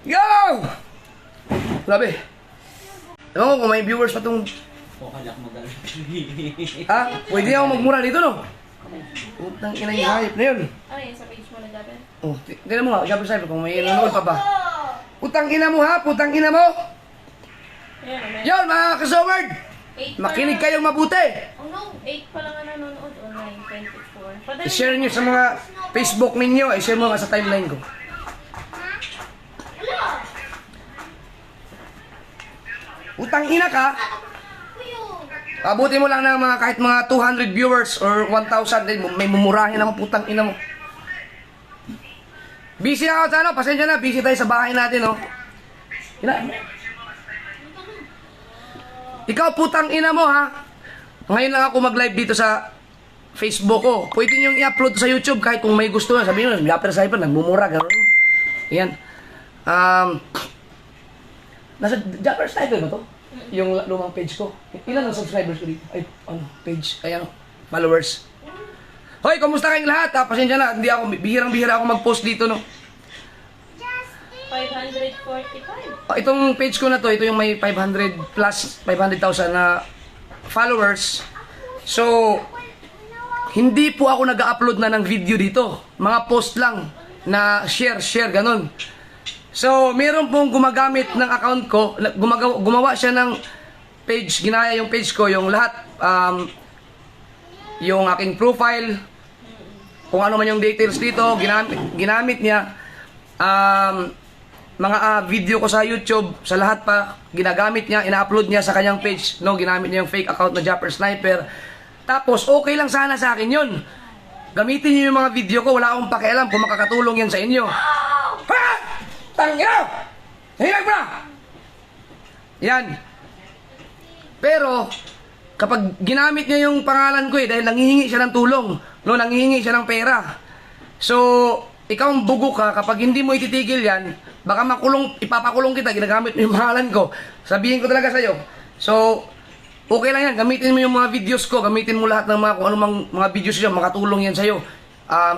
Yo! Grabe. Alam mo kung may viewers pa itong... Ha? Pwede ako magmura dito, no? Putang ina yung hype na yun. Ano yun, sa page mo na dapat? Oh, tignan mo nga, Jabber Sniper, kung may nanonood pa ba. Putang ina mo ha, putang ina mo! Ayan, Yun, mga kasoward! 8 Makinig kayong mabuti! Oh no, 8 pa lang ang nanonood. O 9, 24. Padali. I-share nyo sa mga Facebook ninyo, i-share mo nga sa timeline ko. Putang ina ka! Abuti mo lang ng mga kahit mga 200 viewers or 1,000, may mumurahin ang putang ina mo. Busy ako sa ano, pasensya na, busy tayo sa bahay natin, no? Ikaw putang ina mo, ha? Ngayon lang ako mag-live dito sa Facebook ko. Pwede nyo i-upload sa YouTube kahit kung may gusto. Sabihin nyo, Jabber Sniper, nagmumura, gano'n. Ayan. Nasa Jabber Sniper ba to? Yung lumang page ko. Ilan ang subscribers ko dito? Ay, ano, page. Ayan, followers. Hoy, kumusta kayong lahat? Pasensya na, hindi ako, bihirang-bihira ako mag-post dito, no? 545. Itong page ko na to, ito yung may 500 plus 500,000 na followers. So, hindi po ako nag-upload na ng video dito. Mga post lang na share, ganun. So, meron pong gumagamit ng account ko, gumawa siya ng page, ginaya yung page ko, yung lahat, yung aking profile, kung ano man yung details dito, ginamit niya, mga video ko sa YouTube, sa lahat pa, ginagamit niya, ina-upload niya sa kanyang page, no, ginamit niya yung fake account na Jabber Sniper. Tapos, okay lang sana sa akin yun. Gamitin niyo yung mga video ko, wala akong pakialam kung makakatulong yan sa inyo. Ha! Tangina! Hilag mo na! Yan. Pero, kapag ginamit niya yung pangalan ko dahil nanghihingi siya ng tulong, no, nanghihingi siya ng pera. So, ikaw ang bugo ka, kapag hindi mo ititigil yan, baka ipapakulong kita, ginagamit mo yung pangalan ko. Sabihin ko talaga sa'yo. So, okay lang yan, gamitin mo yung mga videos ko, gamitin mo lahat ng mga, kung anumang mga videos ko, makatulong yan sa'yo.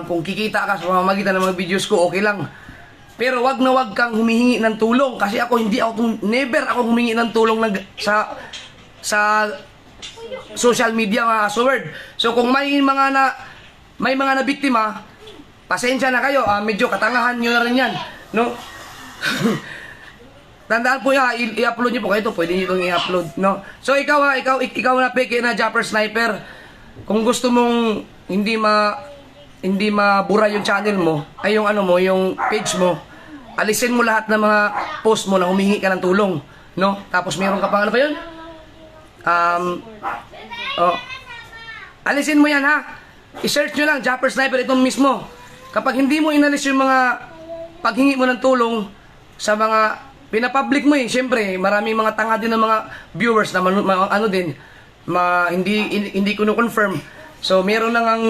Kung kikita ka sa pamamagitan ng mga videos ko, okay lang. Pero wag na wag kang humihingi ng tulong, kasi ako, never ako humingi ng tulong sa social media, mga kasoward. So, kung may mga nabiktima, pasensya na kayo, medyo katangahan nyo na rin yan, no? Tandaan po yan, i-upload nyo po kayo ito, pwede nyo itong i-upload, no? So, ikaw na peke na Jabber Sniper, kung gusto mong hindi mabura yung channel mo, ay yung ano mo, yung page mo, alisin mo lahat ng mga post mo na humingi ka ng tulong, no? Tapos meron ka pang ano pa yun? Alisin mo yan, ha? I-search nyo lang, Jabber Sniper, itong mismo. Kapag hindi mo inalis yung mga paghingi mo ng tulong sa mga pinapublic mo, siyempre, maraming mga tanga din ng mga viewers na hindi ko confirm. So, meron nang ang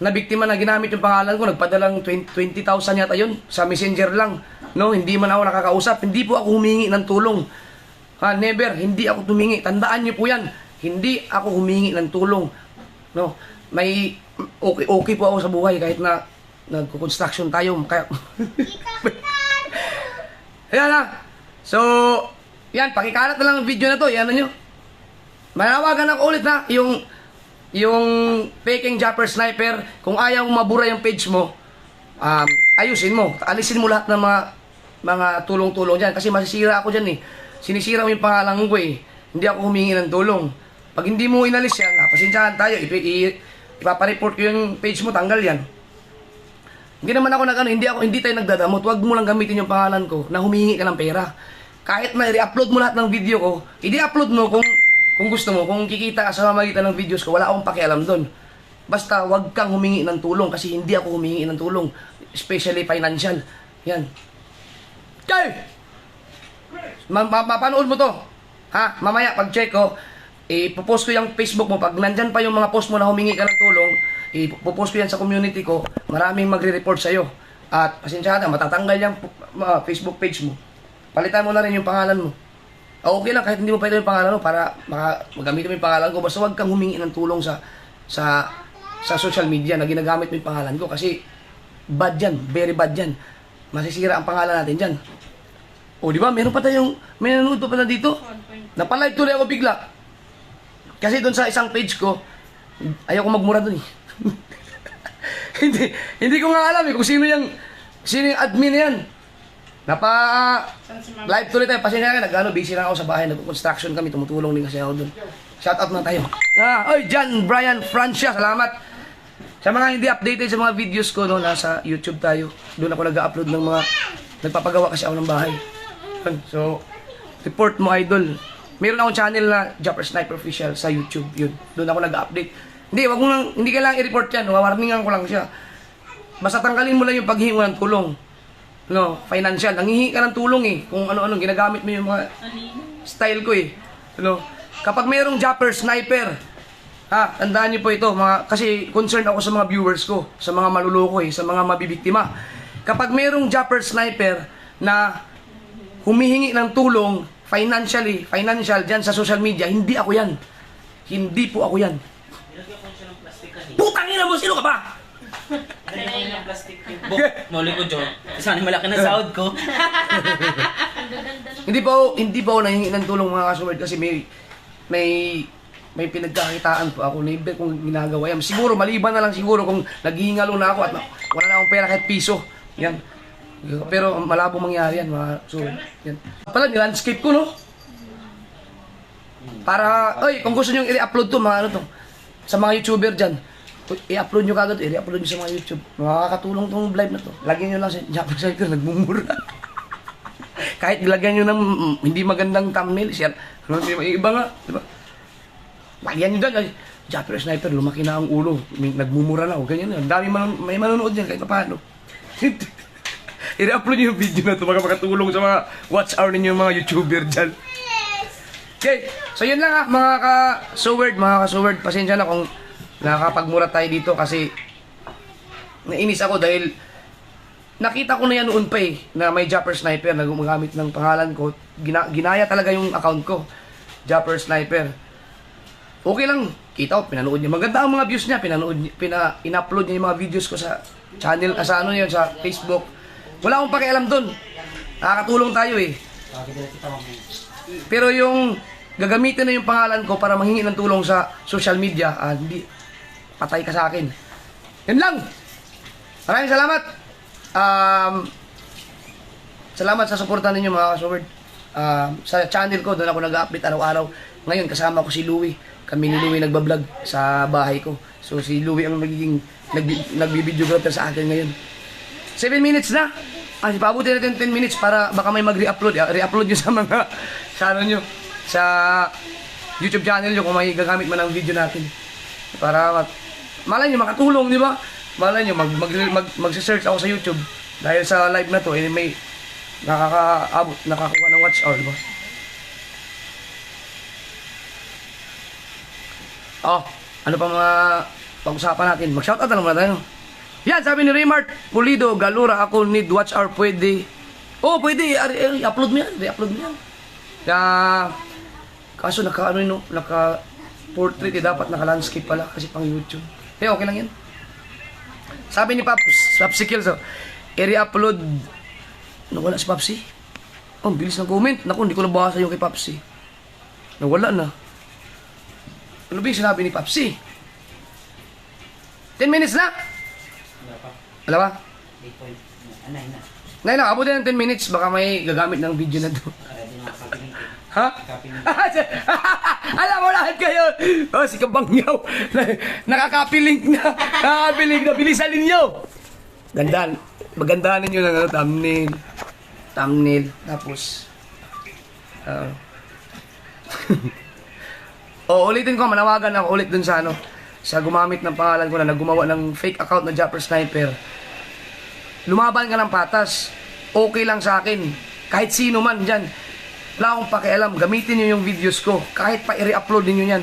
nabiktima na ginamit yung pangalan ko, nagpadalang 20,000 yata yun sa Messenger lang. No, hindi man ako nakakausap, hindi po ako humingi ng tulong. Never, hindi ako humingi. Tandaan niyo po yan, hindi ako humingi ng tulong. No, okay po ako sa buhay kahit na nagko-construction tayo. Kaya ayan na. So, yan, pakikalat na lang ang video na to. Yan na nyo. Manawagan ako ulit, ha. Yung faking Jabber Sniper, kung ayaw mabura yung page mo, ayusin mo. Alisin mo lahat ng mga tulong-tulong dyan. Kasi masisira ako dyan, eh. Sinisira mo yung pangalan ko, eh. Hindi ako humingi ng tulong. Pag hindi mo inalis yan, pasensyahan tayo. Ipapareport ko yung page mo, tanggal yan. Hindi naman ako hindi tayo nagdadamot. Huwag mo lang gamitin yung pangalan ko na humingi ka ng pera. Kahit na i-upload mo lahat ng video ko, i-upload mo kung gusto mo, kung kikita ka sa pamamagitan ng videos ko, wala akong pakialam doon. Basta huwag kang humingi ng tulong kasi hindi ako humingi ng tulong, especially financial. Yan. Okay! Mapanood mo to. Ha? Mamaya pag-check ko, ipopost ko yung Facebook mo. Pag nandyan pa yung mga post mo na humingi ka ng tulong, ipopost ko yan sa community ko, maraming magre-report sa'yo. At pasensya na, matatanggal yung Facebook page mo. Palitan mo na rin yung pangalan mo. Okay lang, kahit hindi mo pwede yung pangalan mo para magamit mo yung pangalan ko. Basta huwag kang humingi ng tulong sa social media na ginagamit mo yung pangalan ko. Kasi bad yan, very bad yan. Masisira ang pangalan natin dyan. O, di ba? Meron pa tayong, may nanonood pa pala dito. 1.2. Napalive tuloy ako bigla. Kasi doon sa isang page ko, ayaw ko magmura doon eh. hindi ko nga alam eh kung sino yung admin na yan. Saan si Ma'am? Live tuloy tayo. Pasensya na nag-ano, busy lang ako sa bahay. Nag-construction kami, tumutulong din kasi ako doon. Shout out na tayo. Oy, John Brian Francia, salamat. Sa mga hindi updated sa mga videos ko, no, nasa YouTube tayo. Doon ako nag-upload ng mga, nagpapagawa kasi ako ng bahay. So, report mo, idol. Meron akong channel na Japper Sniper Official sa YouTube. Yun. Doon ako nag-update. Hindi, wag mo lang, hindi kailangan i-report yan. Warningan ko lang siya. Basta tanggalin mo lang yung paghihingi ng tulong. No, financial. Nanghihingi ka ng tulong eh. Kung ano-ano, ginagamit mo yung mga style ko eh. Ano? Kapag mayroong Japper Sniper, ha, tandaan niyo po ito, kasi concerned ako sa mga viewers ko, sa mga maluloko eh, sa mga mabibiktima. Kapag mayroong Japper Sniper na humihingi ng tulong financial dyan sa social media, hindi ako yan. Hindi po ako yan. Nilagyan ko siya ng plastic kanina. Putang ina mo, sino ka ba? Nilagyan ko ng plastic yung book. Muli ko, John. Sana malaki na sahod ko. Hindi pa ako nahingi ng tulong mga kasuward kasi may pinagkakitaan po ako. Never kong ginagawa yan. Siguro, maliban na lang siguro kung naghihingalo na ako at wala na akong pera kahit piso. Yan. Pero malabo mangyari yan, mga kasuward. Yan. Pala, nilandscape ko, no? Para, kung gusto nyo i-upload to, mga ano to, sa mga YouTuber dyan, i-upload nyo kagad, i-upload nyo sa mga YouTube. Makakatulong tong live na to. Lagyan nyo lang sa Japper Sniper, nagmumura. Kahit ilagyan nyo ng hindi magandang thumbnail, share. Yung iba nga, di ba? Lagyan nyo doon, Japper Sniper, lumaki na ang ulo, nagmumura na, o ganyan na. Ang dami may manonood dyan, kahit paano. I-upload nyo yung video na to, baka makatulong sa mga watch hour ninyo, mga YouTuber dyan. Okay, so yun lang mga ka-soward, pasensya na kung nakakapagmura tayo dito kasi nainis ako dahil nakita ko na yan noon pa eh, na may Japper Sniper na gumagamit ng pangalan ko. Ginaya talaga yung account ko, Japper Sniper. Okay lang, kita ko, pinanood niya. Maganda ang mga views niya, in-upload niya yung mga videos ko sa channel, sa ano yun, sa Facebook. Wala akong pakialam doon. Nakakatulong tayo eh. Pero yung gagamitin na yung pangalan ko para manghingi ng tulong sa social media, hindi, patay ka sa akin. Yan lang. Maraming salamat. Salamat sa suporta ninyo mga kasuward. Sa channel ko, doon ako nag-update araw-araw. Ngayon, kasama ko si Louie. Kami ni Louie nagbablog sa bahay ko. So si Louie ang nagbibideo-grapher sa akin ngayon. 7 minutes na. Pabuti natin 10 minutes para baka may mag-re-upload. Re-upload nyo sa mga, sa ano nyo, sa YouTube channel nyo kung may gagamit man ang video natin. Para malay nyo, makatulong, di ba? Malay nyo, mag-search ako sa YouTube. Dahil sa live na to, may nakakuha ng watch hour, di ba? Ano pa mga pag-usapan natin? Mag-shoutout na naman tayo. Yan, sabi ni Raymart Pulido, Galura, ako need watch hour, pwede. Pwede, i-upload mo yan, i-upload mo yan. Kaso naka-portrait, dapat naka-landscape pala, kasi pang YouTube. Okay lang yan. Sabi ni Papsi Kills, i-upload, nawala si Papsi. Ang bilis ng comment. Naku, hindi ko nabasa yung kay Papsi. Nawala na. Ano ba yung sinabi ni Papsi? 10 minutes na? Wala ba? 8.9 na. Ngayon na, abutin ng 10 minutes, baka may gagamit ng video na to. Ha? Alam mo lahat kayo! Si Kabangyaw, nakaka-link na. Nakaka-link na, bilisan ninyo! Magandahan ninyo ng thumbnail, tapos ulitin ko, manawagan ako ulit dun sa sa gumamit ng pangalan ko na naggumawa ng fake account na Japper Sniper. Lumaban ka ng patas. Okay lang sa akin. Kahit sino man dyan. Wala akong pakialam. Gamitin nyo yung videos ko. Kahit pa i-re-upload ninyo yan.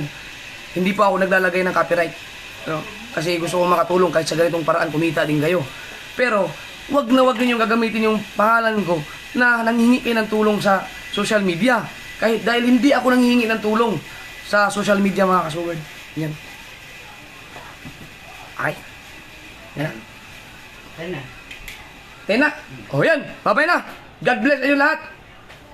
Hindi pa ako naglalagay ng copyright. Kasi gusto ko makatulong kahit sa ganitong paraan kumita din kayo. Pero, wag na wag ninyong gagamitin yung pangalan ko na nanghingi kayo ng tulong sa social media. Kahit dahil hindi ako nanghingi ng tulong sa social media mga kasuward. Yan. Ay. Yan. 10 na. 10 na. Yan. Babay na. God bless kayo lahat.